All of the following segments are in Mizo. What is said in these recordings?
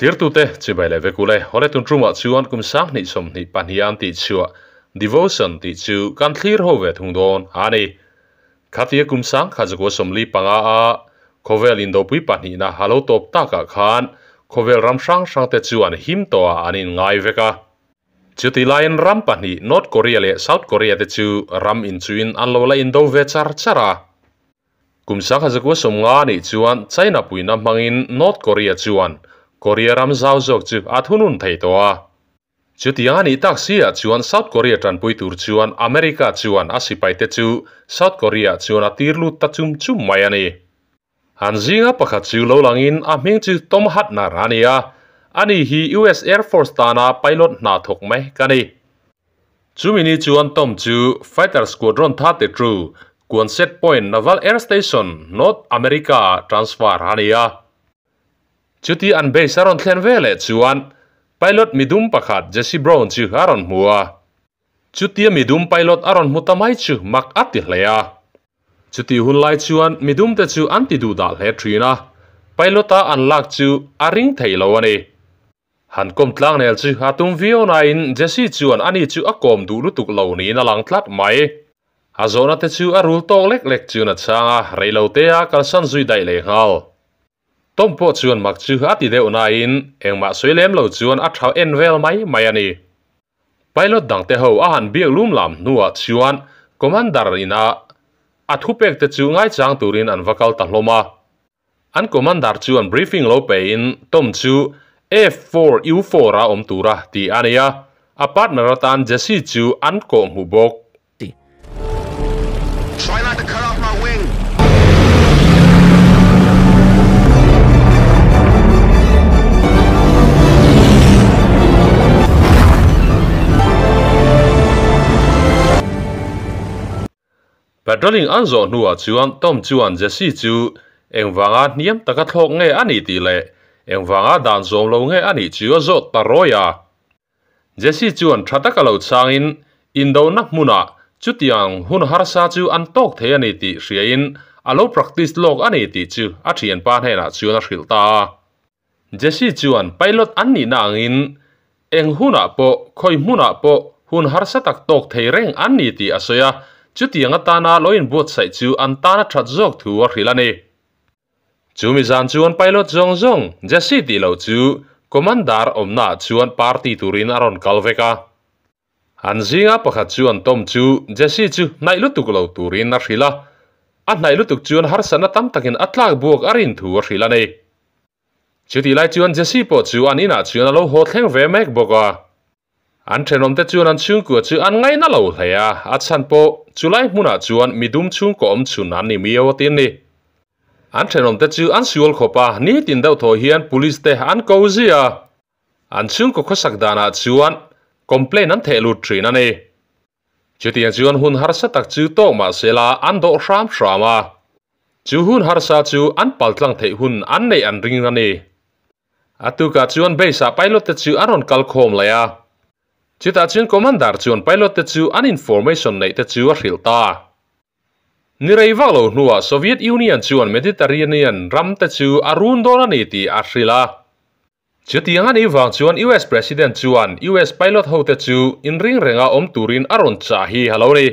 Thlirtute chibai leh vek ule, Hawle tun tumah chuan kum sang hnih sawmhnih pahnih an tih chhuah Devotion tih chu kan thlir ho ve thung dawn a ni. Khatia kum sang kha zakua sawmli panga a khawvel indopui pahnihna a lo tawp takah khan khawvel ram hrang hrangte chuan him tawhah an inngai vek a. Chuti laiin ram pahnih North Korea leh South Korea te chu ram inchuin an lo la indo ve char char a. Kum sangha zakua sawmnga nih chuan China puina hmangin North Korea chuan Korea ram zau zawk chu a thunun thei tawh a. Chutiang a nih tak si ah chuan South Korea tanpui tur chuan America chuan a sipai te chu South Korea chuan a tir lut ta chum chum mai a ni. An zinga pakhat chu lo langin a hming chu Tom Hudner a ni a, ani hi US Air Force tana pilot hna thawk mai ka ni. Chumi ni chuan Tom chu Fighter Squadron 32, Quonset Point Naval Air Station, North America ah transfer a ni a. Chuti an base a rawn thlen veleh chuan pilot midum pakhat Jesse Brown chu a rawn hmu a. Chutia midum pilot a rawn hmu ta mai chu mak a ti hle a. Chutih hun lai chuan midumte chu an ti duh dah hle thin a, pilot-a an lak chu a ring thei lo a ni. Han kawm tlang nel chu a tum viau nain Jesse chuan ani chu a kawm duh lutuk lo niin a lang tlat mai. A zawhna te chu a rul tawk lek lek chuan a chhang a, reilotea kalsan zui daih leh nghal. Tom pawh chuan mak chu a ti deuh nain engmah sawi lem lo chuan a tha en vel mai mai a ni. Pilot dangte ho a han biak lum lam hnuah chuan Commander ina a thupek te chu ngaichang turin an va kal ta hlawm a. An Commander chuan briefing lo pein Tom chu F4U4 a awm tura tih a ni a, a partner atan Jesse chu an kawh hmu bawk. Try not to cut off my wing. Patrolling an zawh hnuah chuan Tom chuan Jesse chu engvanga hniam taka thlawk nge a nih tih leh engvanga dan zawm lo nge a nih chu a zawt ta rawi a. Jesse chuan tha taka lo changin indona hmunah chutiang hun harsa chu an tawk thei a ni tih hriain a lo practice lawk a ni tih chu a thianpa hnenah chuan a hrilh ta a. Jesse chuan pilot an nihna angin eng hunah pawh khawi hmunah pawh hun harsa tak tawk thei reng an ni tih a sawi a, chutiang atana lo inbuatsaih chu an tana that zawk thu a hrilh a ni. Chumi zan chuan pilot zawng zawng Jesse tih loh chu Commander awmnaah chuan party turin a rawn kal vek a. An zinga pakhat chuan Tom chu Jesse chu hnaih lutuk lo turin a hrilh a, a hnaih lutuk chuan harsatna tam takin a tlak buak a rin thu a hrilh a ni. Chutih lai chuan Jesse pawh chu an inah chuan a lo haw thleng ve mek bawk a. An thenawmte chuan an chhungkua chu an ngaina lo hle a, a chhan pawh chulai hmunah chuan midum chhungkaw awm chhun an ni miau a tin ni. An thenawmte chu an sual khawp a, nitin deuh thaw hian police te an ko zui a, an chhungkaw khawsak danah chuan complaint an theh lut thin a ni. Chutiang chuan hun harsa tak chu tawk mah sela an dawh hram hram a, chu hun harsa chu an paltlang theih hun an neih an ring a ni. A tukah chuan base-ah pilot te chu an rawn kal khawm leh a. Chutah chuan commander chuan pilot te chu an information neih te chu a hrilh ta. Ni rei vak lo hnuah Soviet Union chuan Mediterranean ram te chu a run dawn a ni tih a hrilh a. Chutiang a nih vang chuan US President chuan US pilot ho te chu inring renga awm turin a rawn chah hi a lo ni.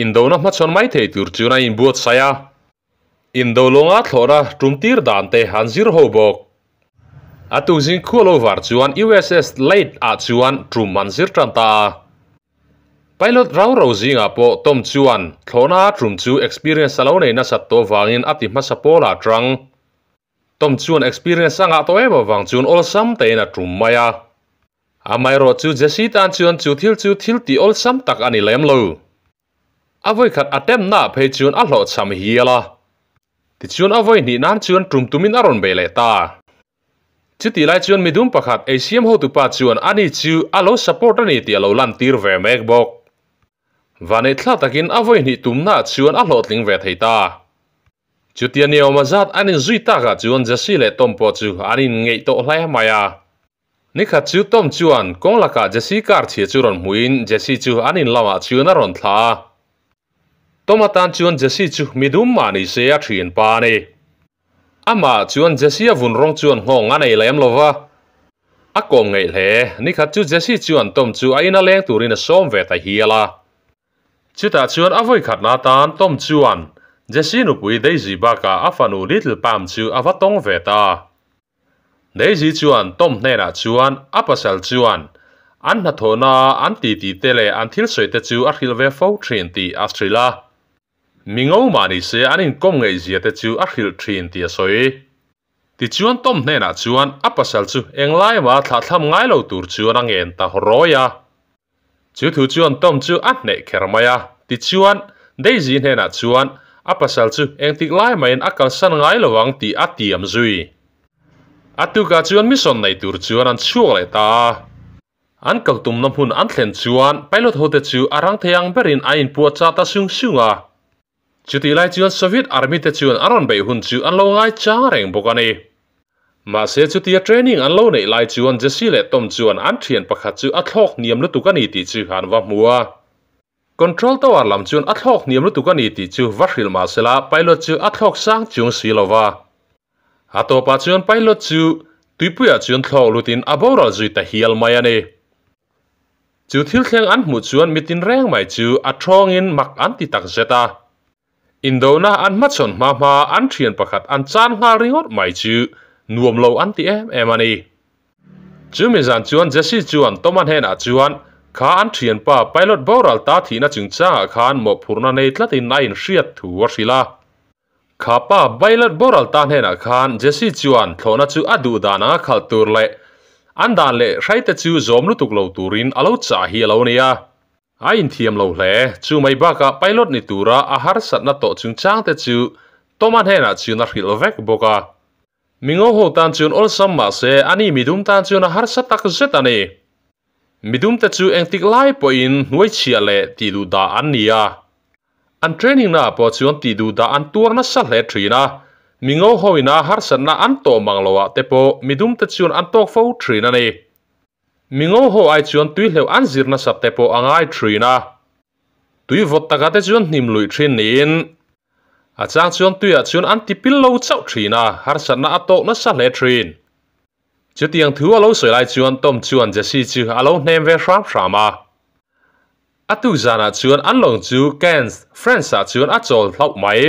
Indona hmachhawn mai thei tur chuan a inbuatsaih a. Indo lawnga thlawhna tumtir dan te an zir ho bawk. A tukzing khua lo var chuan USS Leyte ah chuan tum an zir tan ta a. Pilot rau rau zingah pawh Tom chuan thlawhna a tum chu experience a lo nei nasat tawh vangin a ti hmasa pawl ah tang. Tom chuan experience a ngah tawh em avang chuan awlsam tein a tum mai a. Amaherawh chu Jesse tan chuan chu thil chu thil tih awlsam tak a ni lem lo. A vawi khat a temna phei chuan a hlawhchham hial a. Tichuan a vawi hnih nan chuan tum tumin a rawn bei leh ta. Chutih lai chuan midum pakhat eisiam hotupa chuan ani chu a lo support a ni tih a lo lantir ve mek bawk. Vanei thla takin a vawi hnih tumna chuan a hlawhtling ve thei ta. Chutia niawma zat an inzui takah chuan Jesse leh Tom pawh chu an inngeih tawh hle mai a. Nikhat chu Tom chuan kawng lakah Jesse car chhia chu rawn hmuhin Jesse chu an in lamah chuan a rawn thlah a. Tom atan chuan Jesse chu midum mah ni se a thian pa a ni. Amah chuan Jesse-a vun rawng chuan nghawng a nei lem lo va, a kawm ngeih hle. Nikhat chu Jesse chuan Tom chu a ina leng turin a sawm ve ta hial a. Chutah chuan a vawikhatna atan Tom chuan Jesse nupui Daisy bakah a fanu Little Pam chu a va tawng ve ta. Daisy chuan Tom hnenah chuan a pasal chuan an hnathawhna an titi te leh an thil sawi te chu a hrilh ve fo thin tih a hrilh a. Mi ngo mah ni se an inkawm ngaihzia te chu a hrilh thin tih a sawi. Tichuan Tom hnenah chuan a pasal chu englai emaw thlahthlam ngai lo tur chuan a ngen ta rawi a. Chu thu chuan Tom chu a hneh kher mai a. Tichuan Daisy hnenah chuan a pasal chu engtik lai mahin a kalsan ngai lo ang tih a tiam zui. A tukah chuan mission nei tur chuan an chhuak leh ta a. An kal tumna hmun an thlen chuan pilot hote chu a rang thei ang berin an inpuah chah ta sung sung a. Chutih lai chuan Soviet Army te chuan an rawn beih hun chu an lo ngai chang reng bawk a ni. Mahse chutia training an lo neih lai chuan Jesse leh Tom chuan an thian pakhat chu a thlawk hniam lutuk a ni tih chu an va hmu a. Control tower lam chuan a thlawk hniam lutuk a ni tih chu va hrilh mahsela pilot chu a thlawk sang chung si lo va. A tawpah chuan pilot chu tuipuiah chuan thlawk lutin a boral zui ta hial mai a ni. Chu thil thleng an hmuh chuan mitin reng mai chu a thawngin mak an ti tak zet a. Indona an hmachhawn hma hma an thian pakhat an chan nghal ringawt mai chu nuam lo an ti em em a ni. Chumi zan chuan Jesse chuan Toma hnenah chuan kha an thianpa pilot boral ta thihna chungchangah khan mawhphurhna nei tlatin a inhriat thu a hrilh a. Kha pa Pilot boral ta hnenah khan Jesse chuan thlawhna chu a duh dan anga khalh tur leh an dan leh hraite chu zawm lutuk lo turin a lo chah hi a lo ni a. A inthiam lo hle. Chu mai bakah Pilot ni tura a harsatna tawh chungchangte chu Toma hnenah chuan a hrilh vek bawk a. Mingo ho tan chuan awlsam mahse ani midum tan chuan a harsa tak zet a ni. Midumte chu engtik lai pawhin hnuaichhiah leh tih duh dah an ni a. An training naah pawh chuan tih duh dah an tuar nasa hle thin a, mingo hoina harsatna an tawh mang loah te pawh midumte chuan an tawk fo thin a ni. Mingo ho ai chuan tui hleuh an zir nasat te pawh a ngai thin a, tui vawt takah te chuan hnim luih thin niin a chang chuan tuiah chuan an tipil lo chauh thin a, harsatna a tawk nasa hle thin. Chutiang thu a lo sawi lai chuan Tom chuan Jesse chu a lo hnem ve hram hram a. A tuk zanah chuan an lawng chu Cannes, France-ah chuan a chawl hlauh mai.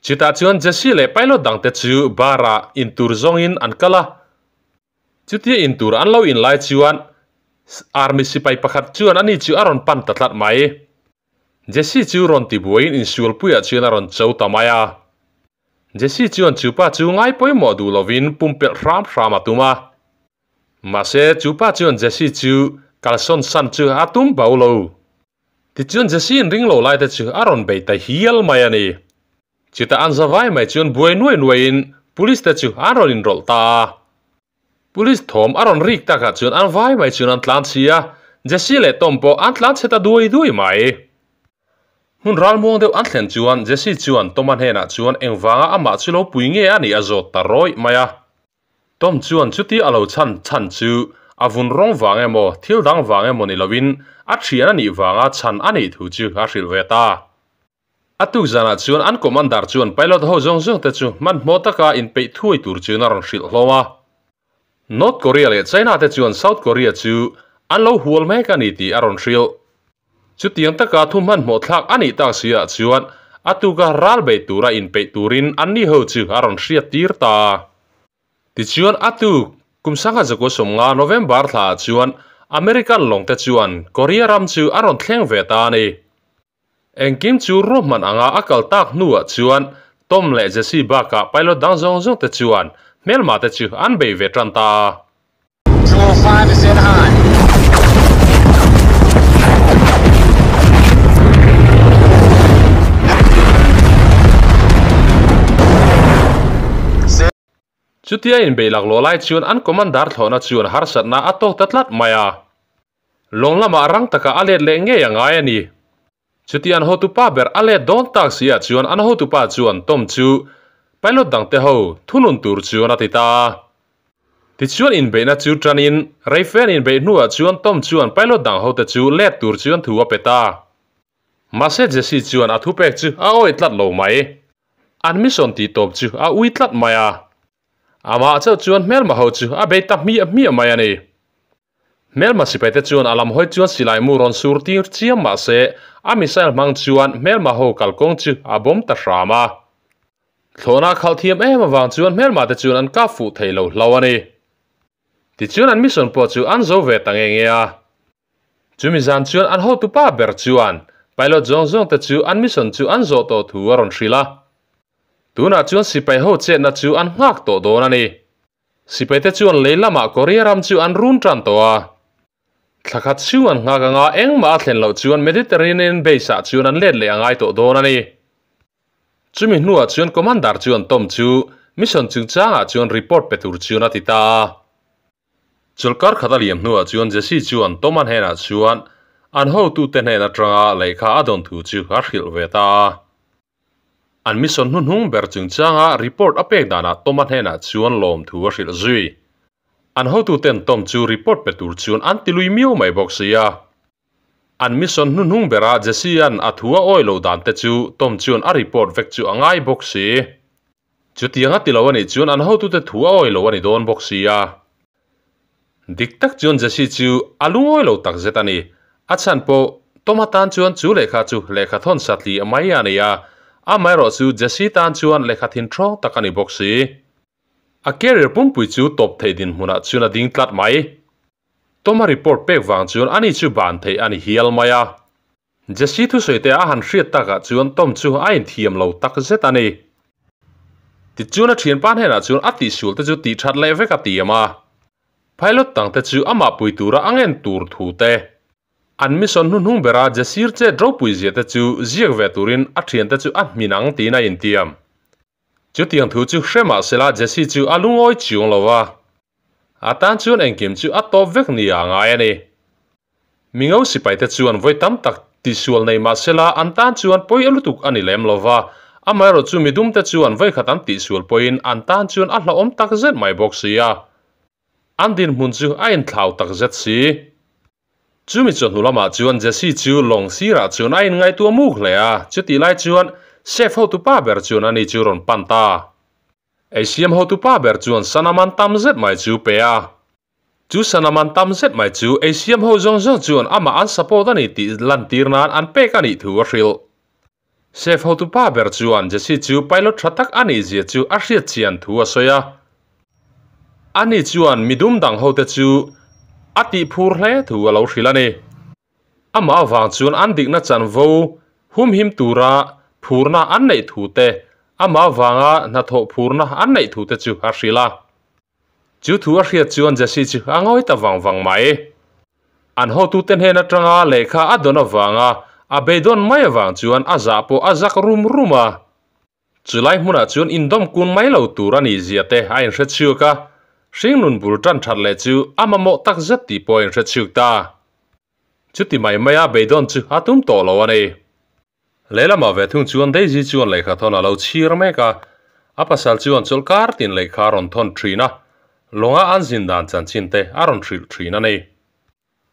Chutah chuan Jesse leh pilot dangte chu bar-ah intur zawngin an kal a. Chutia intur an lo in lai chuan Army sipai pakhat chuan ani chu a rawn pan ta tlat mai. Jesse chu rawn tibuaiin insualpuiah chuan a rawn cho ta mai a. Jesse chuan chupa chu ngai pawimawh duh lovin pumpelh hram hram a tum a. Mahse, chupa chuan Jesse chu kalsawn san chu a tum bo lo. Tichuan Jesse in ring lo lai te chu a rawn bei ta hial mai a ni. Chutah an zavai mai chuan buai nuai nuaiin police te chu an rawn inrawlh ta a. Police thawm a rawn rik takah chuan an vai mai chuan an tlan chhi a, Jesse leh Tom pawh an tlan chhe ta duai duai mai. Hmun ralmuang deuh an thlen chuan Jesse chuan Tom-a hnenah chuan engvanga amah chu lo pui nge a nih a zawt ta rawih mai a. Tom chuan chuti a lo chhan chhan chu a vun rawng vang emaw, thil dang vang emaw ni loin a thian a nih vanga chhan a nih thu chu a hrilh ve ta. A tuk zanah chuan an commander chuan pilot ho zawng zawng te chu hmanhmawh taka inpeih thuai tur chuan a rawn hrilh hlawm a. North Korea leh China te chuan South Korea chu an lo hual mek a ni tih a rawn hrilh. Chutiang taka thu hmanhmawh thlak a nih tak si ah chuan a tuka ral bei tura inpeih turin anni ho chu a rawn hriat tir ta. Tichuan a tuk kum sangha zakua sawmnga November thla ah chuan American lawng te chuan Korea ram chu a rawn thleng ve ta a ni. Engkim chu ruahman anga a kal tak hnuah chuan Tom leh Jesse bakah pilot dang zawng zawng te chuan hmelma te chu an bei ve tan ta. Chutia inbeih laklawh lai chuan an commander thlawhna chuan harsatna a tawk ta tlat mai a. Lawng lamah rang taka a let leh ngei a ngai a ni. Chuti an hotupa ber a let dawn tak si ah chuan an hotupa chuan Tom chu pilot dangte ho thunun tur chuan a ti ta a. Tichuan inbeihna chu tanin Reifen inbeih hnuah chuan Tom chuan pilot dang hote chu let tur chuan thu a pe ta. Mahse Jesse chuan a thupek chu a awih tlat lo mai. An mission tih tawp chu a ui tlat mai a. Amah chauh chuan hmelma ho chu a bei ta hmiah hmiah mai a ni. Hmelma sipaite chuan a lam hawi chuan silai mu rawn sur tir chiam mah se a missile hmang chuan hmelma ho kalkawng chu a bawm ta hram a. Thlawhna khalh thiam em avang chuan hmelma te chuan an kap fuh thei lo hlo a ni. Tichuan an mission pawh chu an zo ve ta nge nge a. Chumi zan chuan an hotupa ber chuan pilot zawng zawng te chu an mission chu an zawh tawh thu a rawn hrilh a. Tunah chuan sipai ho chetna chu an nghak tawh dawn a ni. Sipai te chuan lei lamah Korea ram chu an run tan tawh a. Thla khat chhung an nghak anga engmah a thlen loh chuan Mediterranean base ah chuan an let leh a ngai tawh dawn a ni. Chumi hnuah chuan Commander chuan Tom chu mission chungchangah chuan report pe tur chuan a ti ta a. Chawlhkar khat a liam hnuah chuan Jesse chuan Tom-a hnenah chuan an hotute hnen atanga lehkha a dawn thu chu a hrilh ve ta a. An mission hnuhnung ber chungchanga report a pek danah Tom-a hnenah chuan lawmthu a hrilh zui. An hotuten Tom chu report pe tur chuan an ti lui miau mai bawk si a. An mission hnuhnung berah Jesse-a'n a thu a awi lo dan te chu Tom chuan a report vek chu a ngai bawk si. Chutiang a ti lo a nih chuan an hotute thu a awi lo a ni dawn bawk si a. Dik tak chuan Jesse chu a lungawi lo tak zet a ni. A chhan pawh Tom atan chuan chu lehkha chu lehkha thawn satli mai a ni a, amaherawh chu Jesse tan chuan lehkha thinṭhawng tak a ni bawk si. A carrier pumpui chu tawp theih dinhmunah chuan a ding tlat mai. Toma report pek vang chuan ani chu ban theih a ni hial mai a. Jesse thusawi te a han hriat takah chuan Tom chu a inthiam lo tak zet a ni. Tichuan a thianpa hnenah chuan a tihsual te chu tih that leh vek a tiam a. Pilot tang te chu amah pui tura a ngen tur thu te, an mission hnuhnung bera Jessir chet ropui zia te chu ziak ve turin a thiante chu a hmin ang tiin a intiam. Chutiang thu chu hre mah sela Jesse chu a lungawi chiung lo va, a tan chuan engkim chu a tawp vek ni a ngai a ni. Mingo sipaite chuan vawi tam tak tisual nei mah sela an tan chuan pawi a lutuk a ni lem lo va, amaherawh chu midumte chuan vawi khat an tihsual pawhin an tan chuan a hlauhawm tak zet mai bawk si a. An dinhmun chu a inthlau tak zet si. Chumi chawhnu lamah chuan Jesse chu lawng sirah chuan a inngaihtuah muk hle a, chutih lai chuan chef hotupa ber chuan ani chu rawn pan ta. Eisiam hotupa ber chuan sana man tam zet mai chu pe a. Chu sana man tam zet mai chu eisiam ho zawng zawng chuan amah an support a ni tih lantir nan an pek a nih thu a hrilh. Chef hotupa ber chuan Jesse chu pilot tha tak a nih zia chu a hriat chian thu a sawi a. Ani chuan midum dang hote chu a tih phur hle thu a lo hrilh a ni. Amah avang chuan an dikna chanvo humhim tura phurna an neih thu te, amah avanga hnathawh phurna an neih thu te chu a hrilh a. Chu thu a hriat chuan Jesse chu a ngawi ta vang vang mai. An hotute hnen atanga lehkha a dawn avanga a beidawn mai avang chuan a zah pawh a zak rum rum a. Chulai hmunah chuan indawm kun mai lo tur a nih zia te a inhre chhuak a, hringnun bul tan that leh chu a mamawh tak zet tih pawh a inhre chhuak ta. Chuti mai maia beidawn chu a tum tawh lo a ni. Lehlamah ve thung chuan Daisy chuan lehkha thawn a lo chhir mek a, a pasal chuan chawlhkar tin lehkha a rawn thawn thin a, lawnga an zin dan chanchin te a rawn hrilh thin a ni.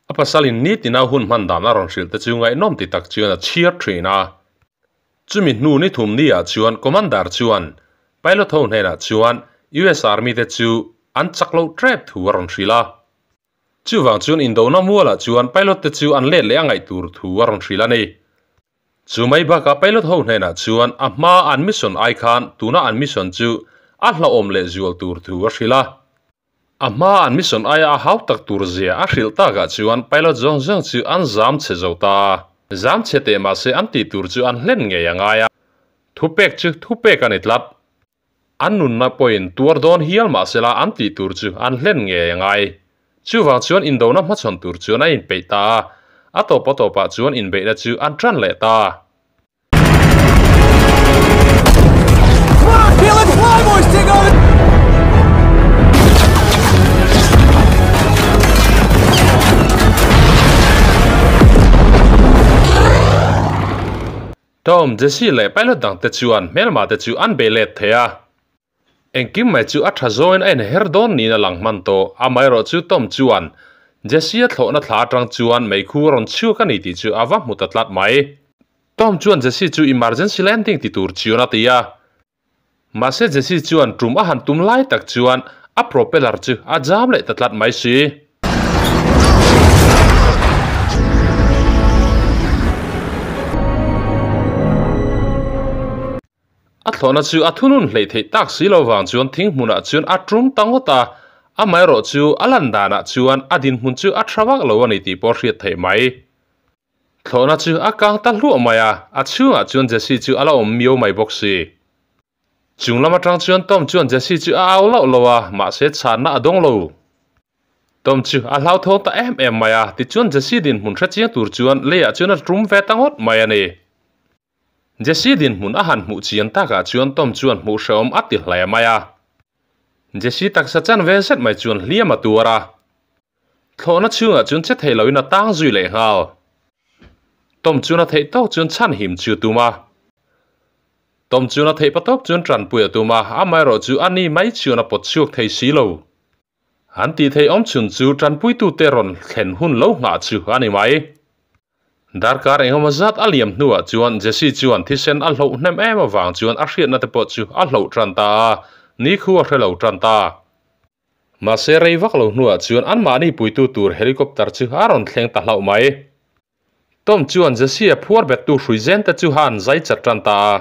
A pasalin nitina hun hman dan a rawn hrilh te chu ngaihnawm ti tak chuan a chhiar thin a. Chumi hnu ni thum ni ah chuan Commander chuan Pilot ho hnenah chuan US Army te chu an chak loh tep thu a rawn hrilh a. Chuvang chuan indona mualah chuan Pilot te chu an let leh a ngaih tur thu a rawn hrilh a ni. Chu mai bakah Pilot ho hnenah chuan a hma an mission ai khan tuna an mission chu a hlauhawm leh zual tur thu a hrilh a. A hma an mission aia a hau tak tur zia a hrilh takah chuan pilot zawng zawng chu an zam chhe zo ta a. Zam chhe teh mahse an tih tur chu an hlen ngei a ngai a. Thupek chu thupek a ni tlat. An nunna pawhin tuar dawn hial mahsela an tih tur chu an hlen ngei a ngai. Chuvang chuan indona hmachhawn tur chuan a inpeih ta a. A tawp a tawpah chuan inbeihna chu an tan leh ta. Tom, Jesse leh pilot dangte chuan hmelma te chu an bei let thei a. Engkim mai chu a tha zawngin a inher dawn niin a lang hman tawh. Amaherawhchu Tom chuan Jesse-a thlawhna thla atang chuan meikhu a rawn chhuak a ni tih chu a va hmu ta tlat mai. Tom chuan Jesse chu emergency landing ti tur chuan a ti a. Mahse Jesse chuan tum a han tum lai tak chuan a propeller chu a jam leh ta tlat mai si. A thlawhna chu a thunun hleih theih tak si lo vang chuan thing hmunah chuan a tum ta ngawt a, amaherawhchu a lan danah chuan a dinhmun chu a tha vak lo a ni tih pawh a hriat theih mai. Thlawhna chu a kang ta hluah mai a, a chhungah chuan Jesse chu a la awm miau mai bawk si. Chung lam atang chuan Tom chuan Jesse chu a au lauh lo a, mahse chhanna a dawng lo. Tom chu a hlauthawng ta em em mai a, tichuan Jesse dinhmun hre chiang tur chuan leiah chuan a tum ve ta ngawt mai a ni. Jesse dinhmun a han hmuh chian takah chuan Tom chuan hmuh hrehawm a ti hle mai a. Jesse taksa chan ve zet mai chuan hliam a tuar a. Thlawhna chhungah chuan che thei loin a tang zui leh nghal. Tom chuan a theih tawk chuan chhan him chu a tum a. Tom chuan a theih patawp chuan tanpui a tum a, amaherawh chu a ni mai chuan a pawt chhuak thei si lo. An tih theih awm chhun chu tanpuitute rawn thlen hun lo nghah chu a ni mai. Darkar engemaw zat a liam hnuah chuan Jesse chuan thisen a hloh hnem em avang chuan a hriatna te pawh chu a hloh tan ta a, ni khu a hre lo tan ta. Mahse rei vak lo hnuah chuan anmahni puitu tur helicopter chu a rawn thleng ta hlauh mai. Tom chuan Jesse a phuar bettu hrui zen te chu han zai chat tan ta a.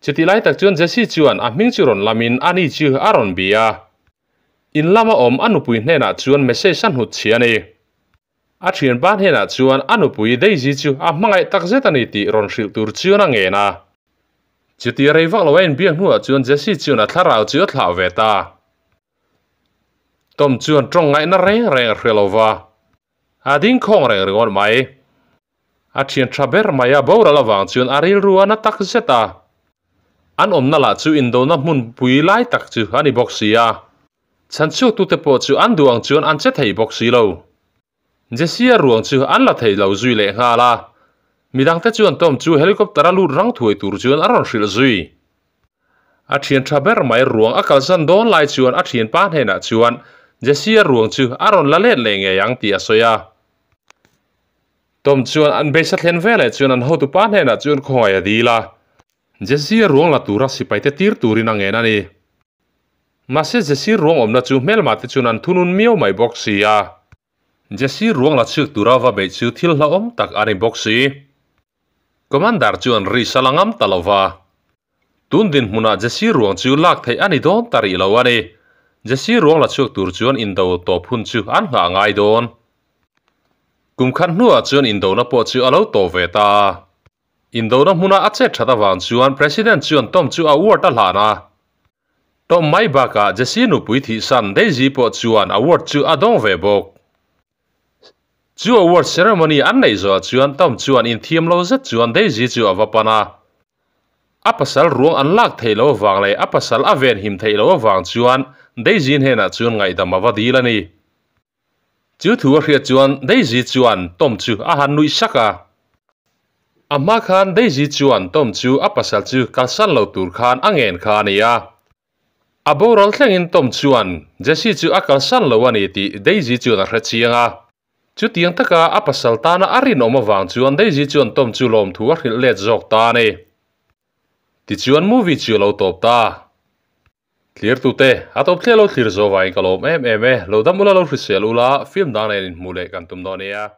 Chutih lai tak chuan Jesse chuan a hming chu rawn lamin ani chu a rawn bia a. In lama awm a nupui hnenah chuan message a hnut chhi a ni. A thianpa hnenah chuan a nupui Daisy chu a hmangaih tak zet a ni tih rawn hrilh tur chuan a ngen a. Chutia rei vak lo a inbiak hnuah chuan Jesse chuan a thlarau chu a thlah ve ta. Tom chuan tawng ngaihna reng reng a hre lo va, a ding khawng reng ringawt mai. A thian tha ber mai a boral avang chuan a rilru a na tak zet a. An awmna lah chu indona hmun pui lai tak chu a ni bawk si a. Chhanchhuaktute pawh chu an duh ang chuan an che thei bawk si lo. Jesse-a ruang chu an la thei lo zui leh nghal a. Midangte chuan Tom chu helicopter-a lut rang thuai tur chuan a rawn hrilh zui. A thian tha ber mai ruang a kalsan dawn lai chuan a thianpa hnenah chuan Jesse-a ruang chu a rawn la let leh ngei ang tih a sawi a. Tom chuan an beisa thlen veleh chuan an hotupa hnenah chuan khawngaih a dil a. Jesse-a ruang la tura sipaite tir turin a ngen a ni. Mahse Jesse ruang awmna chu hmelma te chuan an thunun miau mai bawk si a. Jesse ruang la chhuk tura va beih chu thil hlauhawm tak a ni bawk si. Commander chuan ri sal a ngam ta lo va. Tun dinhmunah Jesse ruang chu lak theih a ni dawn ta rih lo a ni. Jesse ruang la chhuak tur chuan indo tawp hun chu an nghah ngai dawn. Kum khat hnuah chuan indona pawh chu a lo tawp ve ta a. Indona hmuna a chet that avang chuan President chuan Tom chu award a hlan a. Tom mai bakah Jesse nupui thihsan Daisy pawh chuan award chu a dawng ve bawk. Chu award ceremony an neih zawhah chuan Tom chuan inthiam lo zet chuan Daisy chu a va pan a. A pasal ruang an lak theih loh avang leh a pasal a venhim theih loh avang chuan Daisy hnenah chuan ngaihdam a va dil a ni. Chu thu a hriat chuan Daisy chuan Tom chu a han nuih sak a. A hma khan Daisy chuan Tom chu a pasal chu kalsan lo tur khan a ngen kha a ni a. A boral thlengin Tom chuan Jesse chu a kalsan lo a ni tih Daisy chuan a hre chiang a. Chutiang taka a pasal tana a rinawm avang chuan Daisy chuan Tom chu lawmthu a hrilh let zawk ta a ni. Tichuan movie chu a lo tawp ta. Thlirtute, a tawp thliah lo thlir zawh vangin ka lawm em em e. Lo dam ula lo hrisel ula, film dang nen inhmuh leh kan tum dawn nia.